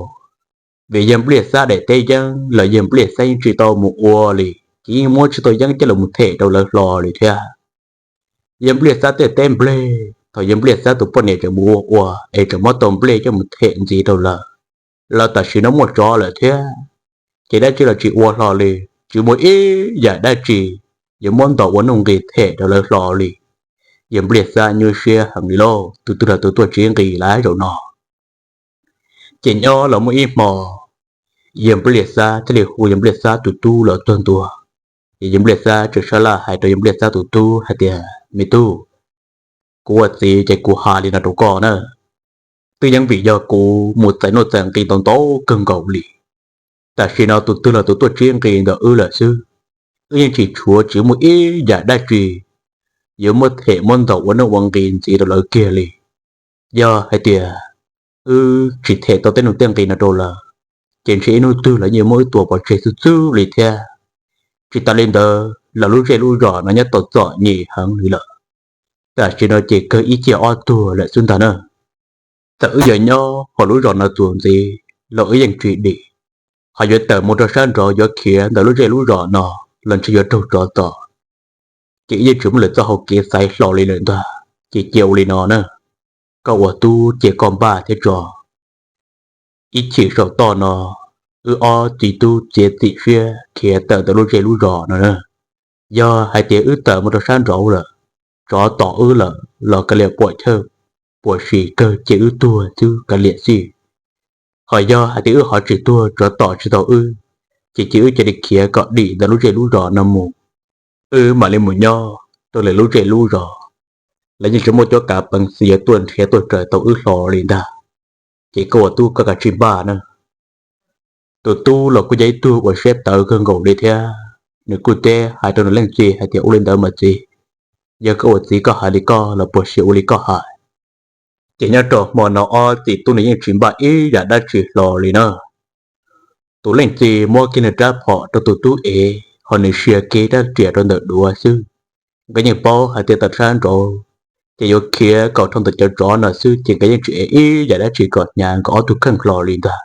vim Yawg Npliaj Xab daim teb yeeb los Yawg Npliaj Xab yeej tsis tau mus ua li, ces yeej muab tsis tau yeeb coj los mus them rau lawv hlo li thiab. Yawg Npliaj Xab tej teb nplej, thaum Yawg Npliaj Xab tus poj niam tseem mus ua ua es tseem muab tau nplej coj mus them ntxiv rau lawv, los tam sim no muaj tsov lawm thiab, ces dab tsi los tsis ua hlo li, tsis muaj ib yam dab tsi yuav muab ntaus ua nuj nqis them rau lawv hlo li. Yawg Npliaj Xab nyuaj siab heev li lauj, tus twg los tus tuaj tsib nqis lawm zaum no. Ces nyob los muaj ib hmo, Yawg Npliaj Xab thiaj li hu Yawg Npliaj Xab tus tub los tuag ntua. Ces Yawg Npliaj Xab tseem sab laj hais rau Yawg Npliaj Xab tus tub hais tias, me tub, kuv ua txiv ces kuv hais li no rau koj na, twb yeej vim yog kuv mus txais nuj txais nqi ntau ntau kawg nkaus li, Tam sim no tus twg los tus tuaj tsib nqi ntawm wb lawm xwb. Wb yeej tsis tshuav tsis muaj ib yam dab tsi yuav muab them muab ntaus ua nuj ua nqi ntxiv rau lawv kiag li. Yog hais tias wb tsis them tau tej nuj tej nqi no rau lawv, ces ntshe ib hnub twg lawv yeej muab wb tua pov tseg xwb xwb li thiab. Tsis tas li ntawd, lawv lub zej lub zos no nyob tau txom nyem heev li lawm. Tam sim no ces kawg ib ciaj ob tuag lawm xwb ntag na. Txawm wb yuav nyob hauv lub zos no txuas ntxiv los wb yeej tsis dim, ho yuav tawm mus rau sab nraud yuav khiav ntawm lub zej lub zos no los ntshe yuav raug tsov tom. Ces wb yeej tsis muaj lawm txoj hau kev xaiv hlo li lawm ntag. Ces cia ua li no na, koj ua tub ces koj npaj thiab tso. Ib chim saum toj no, wb ob txiv tub txiav txim siab khiav tawm ntawm lub zej lub zos no na. Yog hais tias wb tawm mus rau sab nraud lawm, tsov tom wb lawm los kav liam puam chawj, puam sim kawg ces wb tuag xwb kav liam xij. Ho yog hais tias wb ho tsis tuag tsov tom tsis tau wb, ces cia wb cia li khiav kom dim ntawm lub zej lub zos no mus. Wb mam li mus nyob rau lwm lub zej lub zos, lawv yeej tsis muaj cuab kav peev xwm yuav tuaj nrhiav tuaj raws tau wb hlo li ntag. Ces koj ua tub koj kav tsij npaj na. Tus tub los kuj yog ib tug uas siab tawv kawg nkaus li thiab, nws kuj teb hais rau nws leej txiv hais tias ua li ntawd mas txiv, yog koj ua txiv koj hais li koj los puas sim ua li koj hais. Ces nyob rau hmo no ob txiv tub nws yeej tsis npaj ib yam dab tsi hlo li na. Tus leej txiv muab kiag nws rab phom rau tus tub ev, ho nws sia kiag rab riam rau ntawm duav xwb. Nkawd yeej paub hais tias tawm sab nraud ces yuav khiav kom dhau ntawm cov tsov no xwb, ces nkawd yeej tsis ev ib yam dab tsi kom hnyav nkawd ob tug kheej hlo li ntag.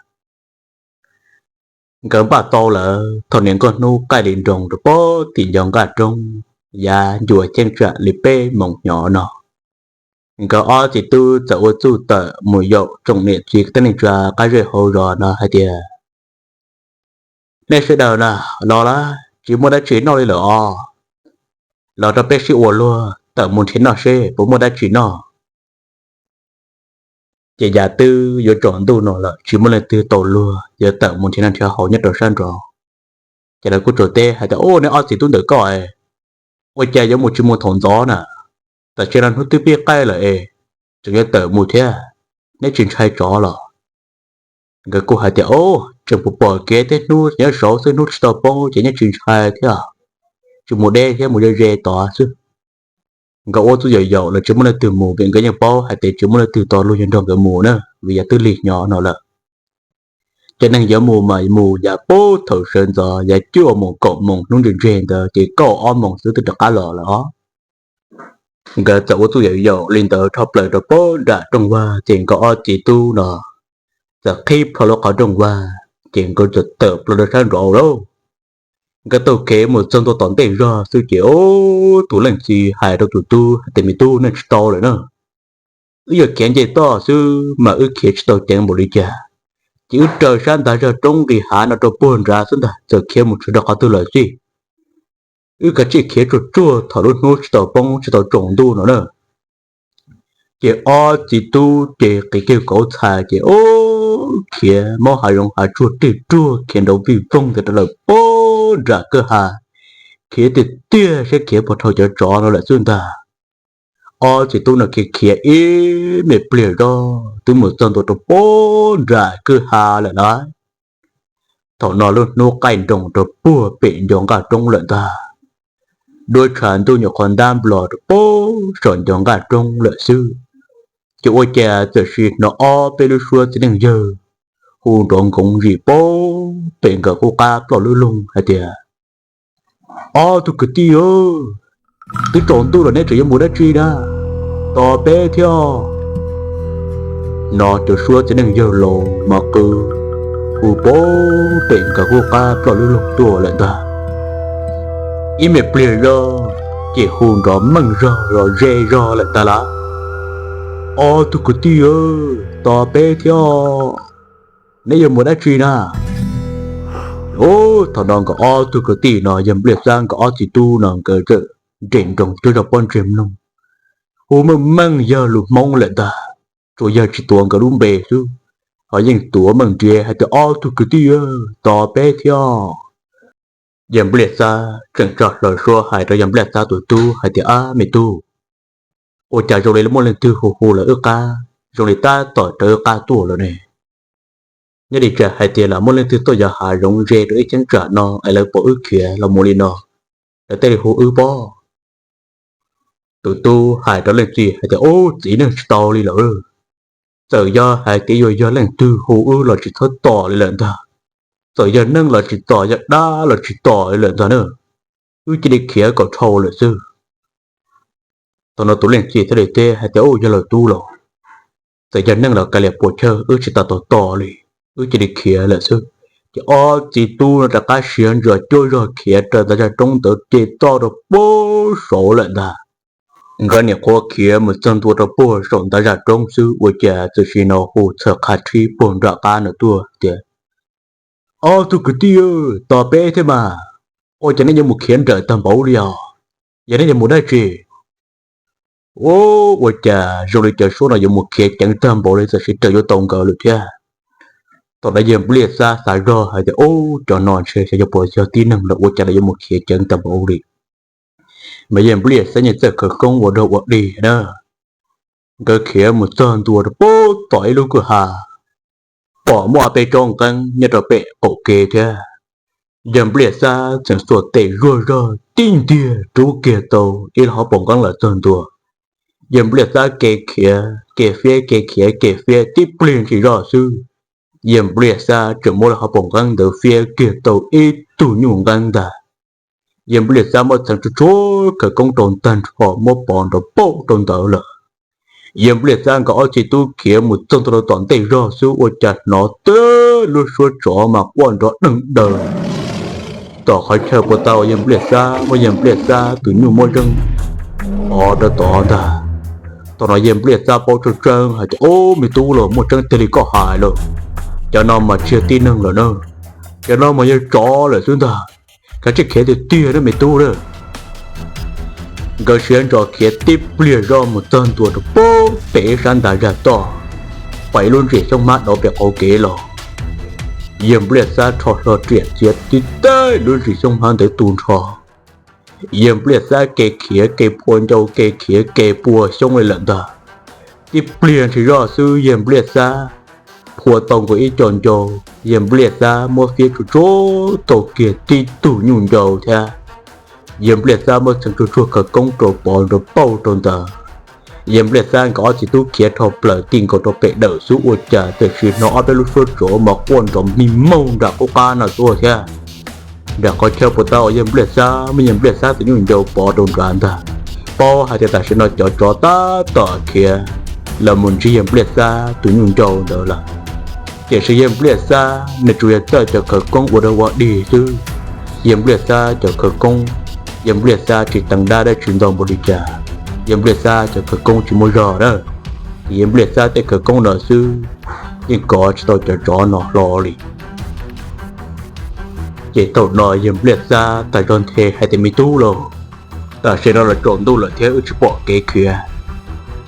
Nkawd npaj tau lawm, thaum niaj nkauj hnub qaij li nroos rau pem tim ncov nqaj roob, yav ncua cheeb tsam li peb moos hnyo no, nkawd ob txiv tub txawm ua txuj tawm mus yaum tsoom niam txiv kwv tij neej tsa qab zej hauv zos no hais tias, nej sawv daws na, los lawm, tsis muaj dab tsi noj li lawm os. Los rau peb sib ua luag tawm mus nrhiav noj seb puas muaj dab tsi noj. Ces yav twb yuav tsaus ntuj no lawm, tsis muaj leej twg tau luag yuav tawm mus nrhiav noj nrhiav haus nyob rau sab nraud. Ces lawv kuj tsuas teb hais tias, ub, nej ob txiv tub ntawm koj, ua cas yuav mus tsis mus thaum ntxov na? Tam sim no hnub twb pib qaij lawm es tseem yuav tawm mus thiab, neb tsis ntshai tsov los? Nkawd kuj hais tias, ub, tseem pom pom kev thiab, hnub nyob saud xwb, hnub tsis tau poob ces nyob tsis ntshai thiab, tsis mus deb thiab, mus ze ze tod xwb. Nkawd ua txuj yaum yaum los tsis muaj leej twg mus, vim nkawd yeej paub hais tias tsis muaj leej twg tau luag yuav nrog nkawd mus na, vim yav twb lig hnyo no lawm. Cov neeg yuav mus mas mus yav puag thaum sawv ntxov yav cuaj moos kaum moos hnub ntseg ntseg ntawd ces kaum ob moos xwb twb rov qab los lawm os. Nkawd txawm ua txuj yaum yaum li ntawd rho plaws rau pem nram rooj vag, ces nkawd ob txiv tub no txawm qhib plho lub qhov rooj vag, ces nkawd txawm tawm plaws rau sab nraud lauj. Nkawd taug kev mus txog ntua tom ntej zog xwb ces ub, tus leej txiv hais rau tus tub hais tias, me tub, nej tsis tau lawm na, wb yuav khiav nce toj xwb mas wb khiav tsis tau ceev npaum li cas, ces wb raws sab ntag zog roob nqis hav no rau puag nrad xwb ntag, txawm khiav mus tsis rau qhov twg lawm xij. Wb kav tsij khiav tsuag tsuag thaum lub hnub tsis tau poob tsis tau tsaus ntuj no na. Ces ob txiv tub ces qiv kiag kauv txhais ces ub, khiav maub hav zoov hav tsuag rig ruag khiav nrov vij voog ntawd rau lawm pem nram kwj ha, khiav tiag tiag saib khiav puas dhau cov tsov no lawm xwb ntag. Ob txiv tub no khiav khiav ib me pliag zog twb mus txog ntua rau pem nram kwj ha lawm lauj. Thaum no lub hnub qaij nroos rau puag pem ncov nqaj roob lawm ntag. Duab tshav ntuj nyuam qhuav ntab nplos rau pem saum ncov nqaj roob lawm xwb, ces ua cas txawm sim hnov ob peb lub suab txiv neej yawg hu nrov nkoov zim pem pem nkawd qub qab ploj lub loog hais tias, ob tug kwv tij, twb tsaus ntuj lawm neb tseem yuav mus dab tsi na? Tos peb thiab. No cov suab txiv neej yawg laus mas qw hu pem nkawd qub qab ploj lub loog tuaj lawm ntag. Ib me pliag zog ces hu nrov meej zog los ze zog lawm ntag lauj. Ob tug kwv tij, tos peb thiab. Neb yuav mus dab tsi na? Ub, thaum no nkawd ob tug kwv tij no yawg Npliaj Xab nkawd ob txiv tub no nkawd txawm nres nroos cuab zog pob ntseg mloog, hu meej meej yawg lus Hmoob lawm ntag. Tsuas yawg tsis tuav nkawd lub npe xwb, ho yeej tuav meej nriav hais tias, ob tug kwv tij, tos peb thiab. Yawg Npliaj Xab tseem tso hlo suab hais rau yawg Npliaj Xab tus tub hais tias, ab me tub, ua cas zoo li muaj leej twg hu hu lawv wb qab, zoo li tab tom raws wb qab tuaj lawm ne? Nyob li cas hais tias lam muaj leej twg tuaj yos hav zoov ze rau ib cheeb tsam no es lawv pom wb khiav los mus li no, lawv thiaj li hu wb pob. Tus tub hais rau leej txiv hais tias, Ub, txiv, neeg tsis tau li lawm. Txawm yog hais tias yuav yog leej twg hu wb los tsis txhob tom li lawm ntag. Txawm yog neeg los tsis tom, yog dab los tsis tom li lawm ntag na. Wb cia li khiav kom dhau lawm xwb. Thaum no tus leej txiv thiaj li teb hais tias, Ub, yog lawm tub los, txawm yog neeg los kav liam puas chawj, wb tsis tas tos tom li, wb cia li khiav lawm xwb. Ces ob txiv tub no rov qab siav ntso cuaj zog khiav raws ntawd zaj roob ntawd ces txog rau pem saud lawm ntag. Nkawd niam qhuav khiav mus txog ntua rau puag saum ntawd zaj roob xwb ua cas txawm sim hnov hu txhawj qha rhib puag nram qab no tuaj tias, Ob tug kwv tij, tos peb thiab mas. Ua cas nej yuav mus khiav nrawm tag npaum li os? Yog nej yuav mus dab tsi? Ua cas zoo li cov suab no yuav mus khiav ceev tag npaum li, txawm sim raws yuav tau nkawd lawm thiab. Thaum no Yawg Npliaj Xab xav zog hais tias, Ub, cov no ntshe xyov yog puas yog tib neeg lawm, ua cas lawv yuav mus khiav ceev tag npaum li. Mas Yawg Npliaj Xab yeej txawj khawv koob ua dog ua dig na. Nkawd khiav mus txog ntua rau pem tom ib lub kwj ha, pom muaj ob peb tsob nqeeb nyob rau pem qaum kev thiab. Yawg Npliaj Xab txawm xuas tes zuag zog tib ntiag rub kiag tau ib lub hauv paus nqeeb lawm txog ntua. Yawg Npliaj Xab kev khiav kev fiab, kev khiav kev fiab, tib pliag ntshis zoj xwb, Yawg Npliaj Xab tseem muab lub hauv paus nqeeb ntawd fiab kiag tau ib tug nyuj nqeeb ntag. Yawg Npliaj Xab muab txheev tsuag tsuag khawv koob rau tag nrho, muab pov nrov pauj rau ntawd lawm. Yawg Npliaj Xab nkawd ob txiv tub khiav mus txog ntua rau tom ntej zog xwb ua cas hnov tib lub suab tsov mas quaj nrov deeg daws tom qhov chaw puag ta uas Yawg Npliaj Xab muab Yawg Npliaj Xab tus nyuj muab zeeb pov rau tod ntag. Thaum no Yawg Npliaj Xab paub tseeb tseeb hais tias, Ub, me tub, los muaj tseeb tiag li koj hais lauj. Cov no mas tsis yog tib neeg lawm na, cov no mas yog tsov lawm xwb ntag. Kav tsij khiav tiag tiag na me tub na. Nkawd siav ntso khiav tib pliag zoj mus txog ntua rau pem ib sab ntav zaj toj, pom ib lub ntsis xyoob hmab dov pem qaum kev los. Yawg Npliaj Xab rho hlo riam txiav tib teg lub ntsis xyoob hmab ntawd tu nrho. Yawg Npliaj Xab kev khiav kev phua ncau, kev khiav kev phua xyoob li lawm ntag. Tib pliag ntshis zoj xwb Yawg Npliaj Xab phua tau nkaus ib co ncau. Yawg Npliaj Xab muab fiab tsuag tsuag tau kiag tib tug nyuj ncau thiab. Yawg Npliaj Xab muab txheev tsuag tsuag khawv koob rau pov nrov pauj rau ntawd. Yawg Npliaj Xab nkawd ob txiv tub khiav rho plaws ti nkaus rau pem dawm xwb ua cas txawm sim hnov ob peb lub suab tsov mas quaj nrov mig moog nram qub qab no tuaj thiab. Nram qhov chaw puag ta uas Yawg Npliaj Xab muab Yawg Npliaj Xab tus nyuj ncau pov rau nrad ntag, paub hais tias tam sim no cov tsov tab tom khiav los mus ntsib Yawg Npliaj Xab tus nyuj ncau ntawd lawm. Tiam sis Yawg Npliaj Xab nws tsuas yog txawj cov khawv koob ua dog ua dig xwb. Yawg Npliaj Xab cov khawv koob, Yawg Npliaj Xab tsis teev dab dab tsi ntau npaum li cas, Yawg Npliaj Xab cov khawv koob tsis muaj zog na. Yawg Npliaj Xab tej khawv koob no xwb yeej kov tsis tau cov tsov no hlo li. Ces thaum no Yawg Npliaj Xab tas zog nthe hais tias, Me tub lauj, tam sim no los tsaus ntuj lawm thiab wb tsis pom kev khiav.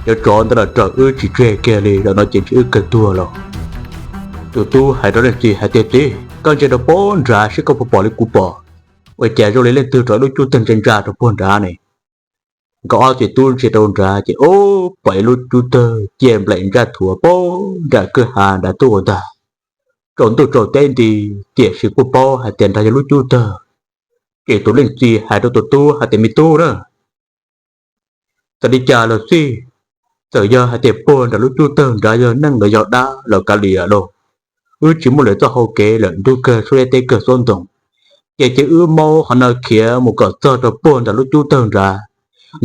Cov tsov ntawd los raws wb tsis tseg kiag li, zaum no ces ntshe wb kawg tuag los. Tus tub hais rau leej txiv hais tias, Txiv, koj ntsia rau puag nrad seb koj puas pom li kuv pom. Ua cas zoo li leej twg rov lub cub tawg ntsa ntsa rau puag nrad ne? Nkawd ob txiv tub ntsia rau nrad ces ub, pom ib lub cub tawg ciaj nplaim ntsaj thuav puag nram kwj ha nrad tuaj ua ntag. Tsaus ntuj tsaus teb nti, tiam sis kuj paub hais tias nrad yog lub cub tawg. Ces tus leej txiv hais rau tus tub hais tias, Me tub na, txawm li cas los xij, txawm yog hais tias puag nram lub cub tawg nrad yog neeg los yog dab los kav liam lauj, wb tsis muaj lwm txoj hau kev lawm, ntuj kawg suab liab teb kawg suab ntoo, ces cia wb maub qhov no khiav mus kom txog rau puag nram lub cub tawg nrad.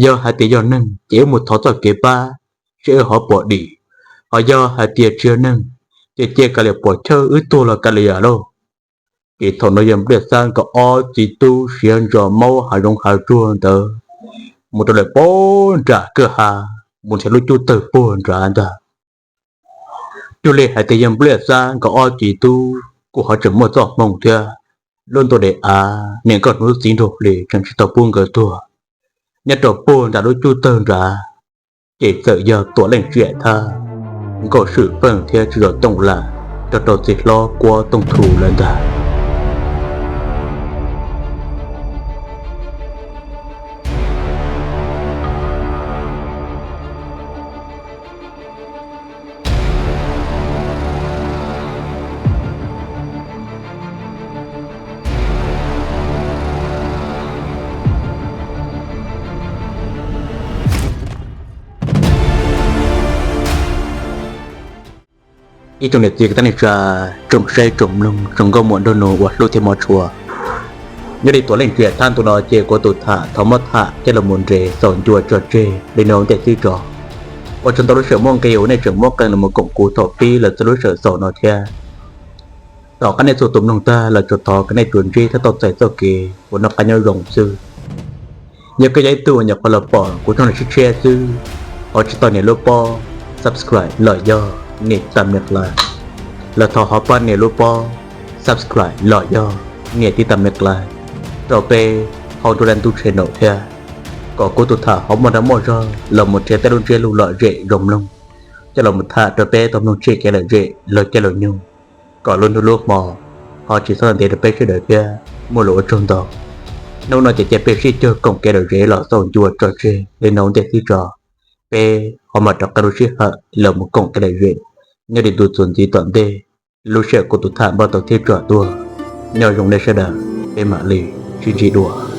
Yog hais tias yog neeg ces wb mus thov txoj kev pab seb wb ho puas dim. Ho yog hais tias tsis yog neeg, ces cia kav liam puas chawj, wb tuag los kav liam lauj. Ces thaum no Yawg Npliaj Xab nkawd ob txiv tub siav ntso maub hav zoov hav tsuag ntawd mus rau lawm puag nram kwj ha, mus nrhiav lub cub tawg puag nrad ntag. Cuag li hais tias Yawg Npliaj Xab nkawd ob txiv tub kuj ho tseem muaj txoj hmoo thiab, lub ntuj daim av niam nkauj hnub txiv nraug hlis tseem tsis tau pub nkawd tuag. Nyob rau puag nram lub cub tawg nrad, ces txawm yog Tuam Leej Tsiam Thab, Nkauj Swm Feej thiab Tswv Zos Tooj Lam nrog rau txiv hlob Kuab Tooj Thu lawv ntag. Ib tsoom niam txiv kwv tij neej tsa, tsoom saib tsoom mloog tsoom nkauj muam nraug nus uas hlub thiab hmov tshua, nyob li tuam leej tsiam thab ntu no ces kuv tus tham thov muab tham coj los mus nres xaus ncua tso tseg li no ua ntej xwb tso. Ua tsaug ntau lub sij hawm muaj nqis uas nej tseem muab qee los mus koom kuv thaum pib los txog lub sij hawm xaus no thiab. Tom qab nej txhua tus mloog tag los tsuas thov kom nej tsuas ntsib thiab tau txais txoj kev uas noj qab nyob zoo xwb. Yog koj yog ib tug uas nyuam qhuav los pom kuv channel tshiab tshiab xwb, ho tsis tau nias lub pob subscribe los yog nias tiv tam me klai, los thov ho pab nias lub pob subscribe los yog nias tiv tam me klai rau peb Hauv Nruab Dab Ntub channel thiab, kom kuv tus tham ho muaj dag muaj zog los mus nrhiav tej lub ntsiab lus lom zem zoo mloog, coj los mus tham rau peb tau mloog tshem kev lom zem lub caij lub nyoog, kom lub ntuj lub hmo ho tsis txhob ntev rau peb sawv daws thiab muaj lus ua tsaug ntau. Hnub no ces cia peb sib cog koom kev lom zem los xaus ncua tso tseg li no ua ntej xwb tso. Peb ho mam rov qab lub sij hawm los mus koom kev lom zem nyob li ntu txuas ntxiv tom ntej. Lub sij hawm kuv tus tham npaj tau thiab tso tuaj. Nyob zoo nej sawv daws, peb mam li sib ntsib dua.